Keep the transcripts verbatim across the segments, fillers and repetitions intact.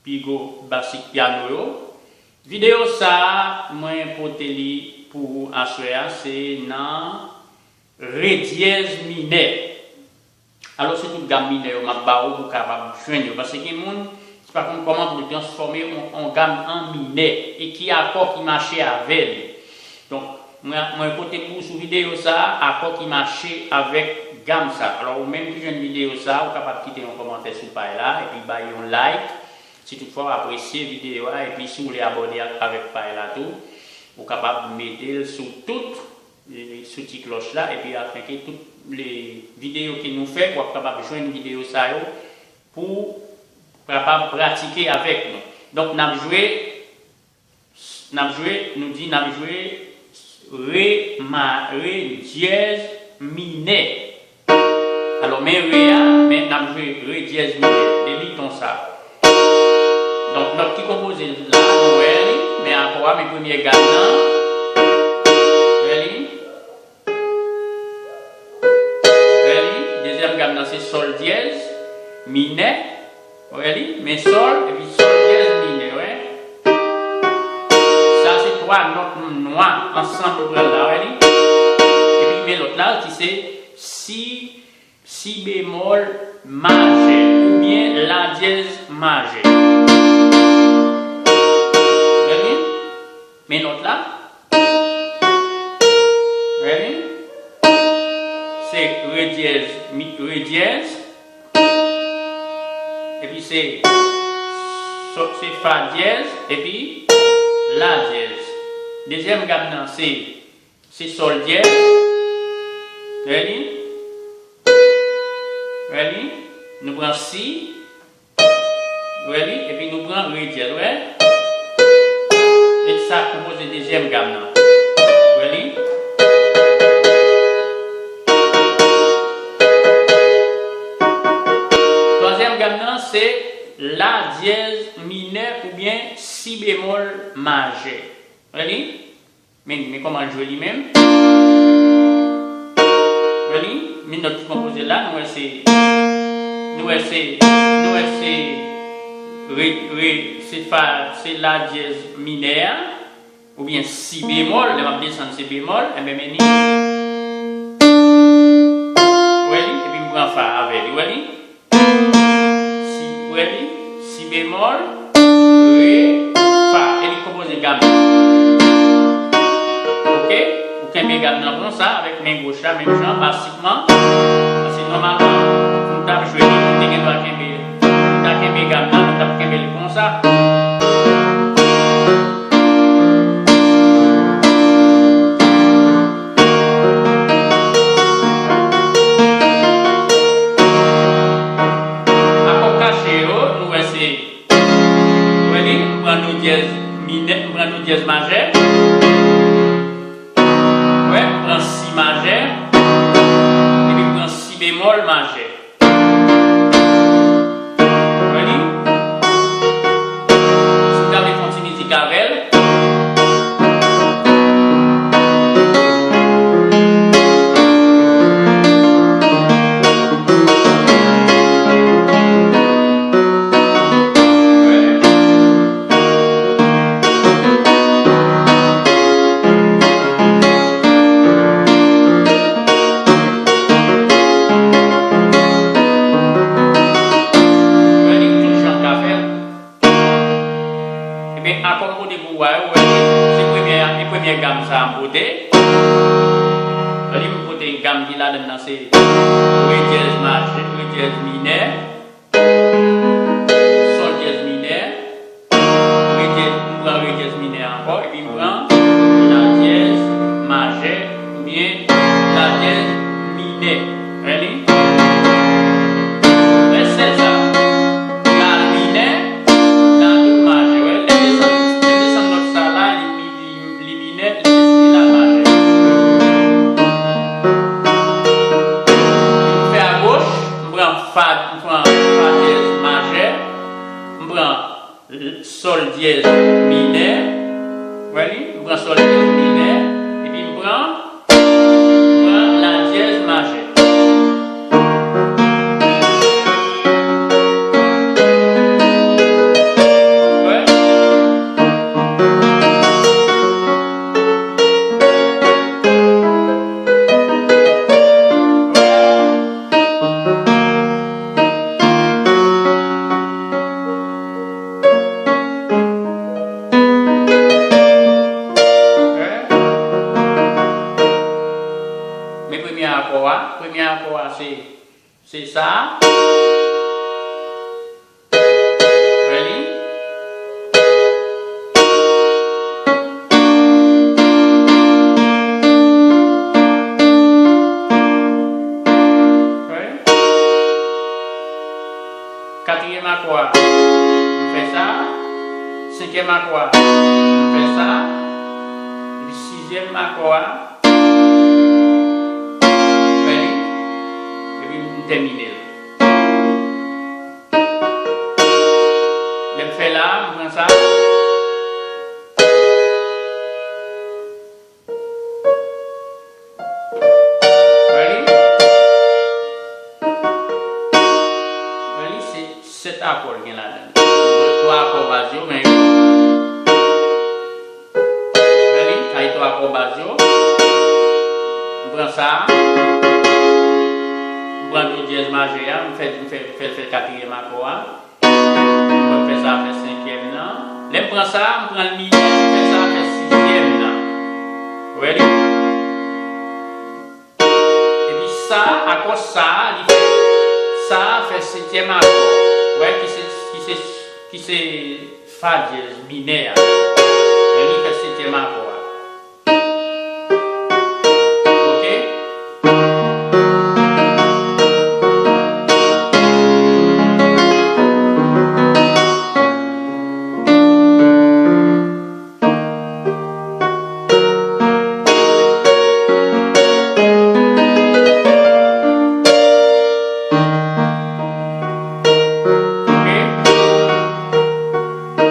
pi gwo basik pyano yo. Videyo sa a, mwen pote li pou ou aswè a, se nan re dyèz minè. Alò, se tout gam minè yo m ap ba ou pou w kapab jwenn yo. Paske gen moun ki pa konn kòman pou yo transfòme yon, yon gam an minè e ki akò ki mache avè li. Donk, mwen, mwen pote pou ou sou videyo sa a, akò ki mache avèk gam sa. Alò, ou menm ki jwenn videyo sa a, ou kapab kite yon kòmantè sou paj la, epi bay yon like. Si toutfwa w apresye videyo a, epi si w vle abòne ak, avèk paj la tou, ou kapab mete l sou tout, e, sou ti klòch la, epi afenke tout le videyo ke nou fè, w ap kapab jwenn videyo sa yo pou w kapab pratike avèk nou. Donk, n ap jwe N ap jwe, nou di n ap jwe re ma, re dyèz minè. Alò, men re a, men n ap jwe re dyèz minè. Demi ton sa. Donk, nòt ki konpoze la, nou wè li, men akò a, men premye gam nan. Wè li? Wè li? Dezyèm gam nan se sòl dyèz minè. Wè li? Men sòl, epi sòl dyèz minè, wè. Sa se twa nòt nwa ansanm nou pran la, wè li? Epi men lòt la ki se si, si bemòl majè oubyen la dyèz majè. Wè li? Men nòt la. Ready? Se re dyèz, mi, re dyèz. Epi se, so, se fa dyèz, epi la dyèz. Dezyèm gam nan se, se sòl dyèz. Ready? Ready? Nou pran si. Wè li, epi nou pran re dyèz, wè. E sa konpoze dezyèm gam nan. Wè li. Twazyèm gam nan se la dyèz minè oubyen si bemòl majè. Wè li. Men, men kòman l jwe li menm. Wè li, men nòt ki konpoze la, nou wè se, nou wè se, nou wè se re, re, se fa, se la dyèz minè a, oubyen si bemòl, lè m ap desann se bemòl, enben men ni. Wè li, epi m pran fa avè li, wè li. Si, wè li, si bemòl, re, fa. E li konpoze gam. Oke? Ou kenbe gam nan konsa, avèk men goch la, menm jan, basikman. Paske nòmalman, pou nou t ap jwe li, nou te gen dwa kenbe, nou ta kenbe gam nan, nou t ap kenbe l konsa. Akò kache yo, nou wè se, wè li, m pran do dyèz minè, m pran do dyèz majè. Wè, m pran si majè. Epi m pran si bemòl majè. Ready? Si w ta vle fè yon ti mizik avè l. Wè li tout jan l ka fè l. Ebyen, akò m pote pou ou a yo, wè li, se premyè, se premyè gam sa a m pote. Wè li, m pote gam ki ladan l nan se re dyèz majè, re dyèz minè. Sòl dyèz minè, re dyèz, m pran re dyèz minè ankò, epi m pran la dyèz majè, oubyen la dyèz minè. Wè li? Men sèl sa, la minè, la tou majè. Wè, lè desann, lè desann nòt sa la, li, li, li, li minè, li desann la majè. M fè agoch, m pran fa, m pran fa dyèz majè, m pran sòl dyèz minè. Wè li? M pran sòl dyèz minè, epi m pran, m pran la dyèz majè. Premye akò a se, se sa. Ready? Ready? Katriyèm akò a, m fè sa. Senkyèm akò a, m fè sa. Epi sizyèm akò a, ready? Epi m tèmine l. Lè m fè la, m pran sa. Ready? Ready? Se sèt akò l gen ladan l. Twa akò baz yo, men. Ready? Sa e twa akò baz yo. M pran sa. M pran do dyèz majè a, m fè, m fè, fè, fè katriyèm akò a. Mwen fè sa fè senkyèm nan. Lè m pran sa, m pran l minè, m fè sa fè sizyèm nan. Ready? Epi sa, akò sa, li fè, sa fè setyèm akò. Wè, ki se, ki se, ki se fa dyèz minè a. Ready? Fè setyèm akò a. Ok? Ok?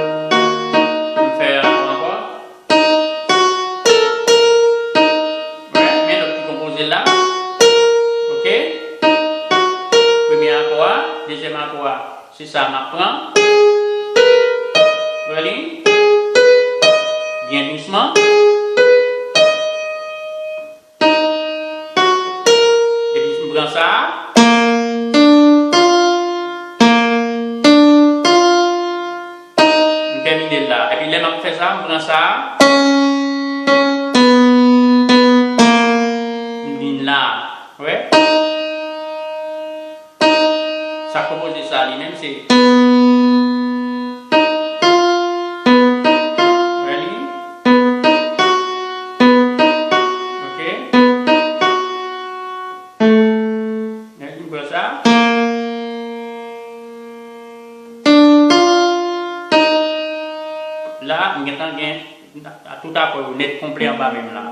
M fè ankò. Wè, men lòt ki konpoze la. Ok? Premye akò a, dezyèm akò a, se sa m ap pran. Ready? Byen dousman. Epi m pran sa. M tèmine l la. Epi lè m ap fè sa, m pran sa. M vin la. Wè? Sa k konpoze sa li menm se. Ready? Ok. Ready, m pran sa. La, m gentan gen tout akò yo nèt konplè anba menm la.